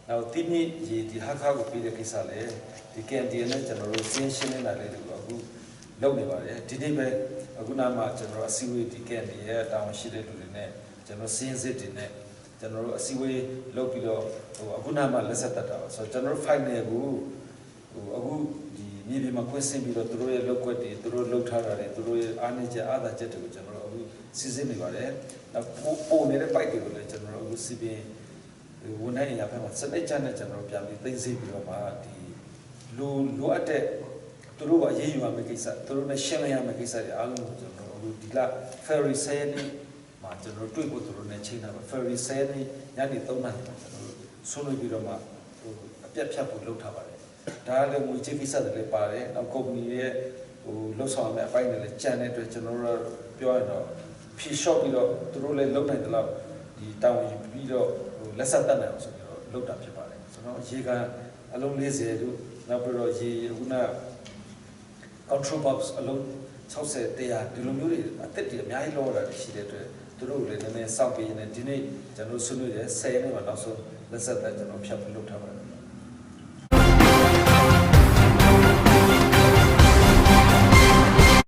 နောက်တိမြင့်ရေဒီဟာခါကိုပေးတဲ့ကိစ္စလည်းဒီ KNDN နဲ့ကျွန်တော်တို့စင်းရှင်းနေတာလေးတွေကိုအခုလုပ်နေပါတယ်။ဒီနေ့ပဲအခုနမှကျွန်တော်အစည်းအဝေးဒီ KNDN ရဲ့တာဝန်ရှိတဲ့လူတွေနဲ့ကျွန်တော်စင်းစစ်တွေနဲ့ကျွန်တော်တို့အစည်းအဝေးလုပ်ပြီးတော့ဟိုအခုနမှလက်ဆက်တတ်တာပါ။ဆိုတော့ကျွန်တော်တို့ final ကိုဟိုအခုဒီမြေပြင်မှာခွင့်ဆင်းပြီးတော့သူတို့ရဲ့လုပ်ကွက်တွေသူတို့လုပ်ထားတာတွေသူတို့ရဲ့အားနည်းချက်အားသာချက်တွေကိုကျွန်တော်တို့အခုစီစဉ်နေပါတယ်။နောက်ပို့ပို့နေတဲ့ pipe တွေကိုလည်းကျွန်တော်တို့အခုစီပင်ဝန်ထမ်းအင်အားဖက်မှာစနစ်ကျနဲ့ကျွန်တော်တို့ပြန်ပြီးသိသိပြီးတော့မှဒီလူလိုအပ်တဲ့သူတို့ကအရေးယူရမယ့်ကိစ္စသူတို့နဲ့ရှင်းလင်းရမယ့်ကိစ္စတွေအားလုံးကိုကျွန်တော်တို့အခုဒီလ February 10ရက်နေ့မှာကျွန်တော်တို့တွေ့ဖို့သူတို့နဲ့ချိန်တာပါ February 10ရက်နေ့ညနေ3နာရီမှာကျွန်တော်တို့ဆွေးနွေးပြီးတော့မှဟိုအပြတ်ဖြတ်ဖို့လုပ်ထားပါတယ်။ဒါကလည်းငွေကြေးကိစ္စတွေလည်းပါတယ်။နောက်ကုမ္ပဏီရဲ့ဟိုလှုပ်ဆောင်ရမယ့်အပိုင်းတွေလည်းကြံတဲ့အတွက်ကျွန်တော်တို့ပြောရတော့ဖြီလျှော့ပြီးတော့သူတို့လည်းလုပ်နိုင်တဲ့လောက်ဒီတာဝန်ယူပြီးတော့ဟိုလက်ဆက်တတ်နိုင်အောင်ဆိုပြီးတော့လုပ်တာဖြစ်ပါတယ်။ကျွန်တော်ရေကန်အလုံး40တို့နောက်ပြီးတော့ရေခုန control box အလုံး60 100ဒီလိုမျိုးတွေအသက်တွေအများကြီးလောတာရှိတဲ့အတွက်သူတို့လည်းနည်းနည်းစောင့်ပေးနေဒီနေ့ကျွန်တော်ဆွေးနွေးတယ်10ရက်နေ့မှာနောက်ဆုံးလက်ဆက်သက်ကျွန်တော်ဖြတ်ပြီးလုပ်ထားပါတယ်။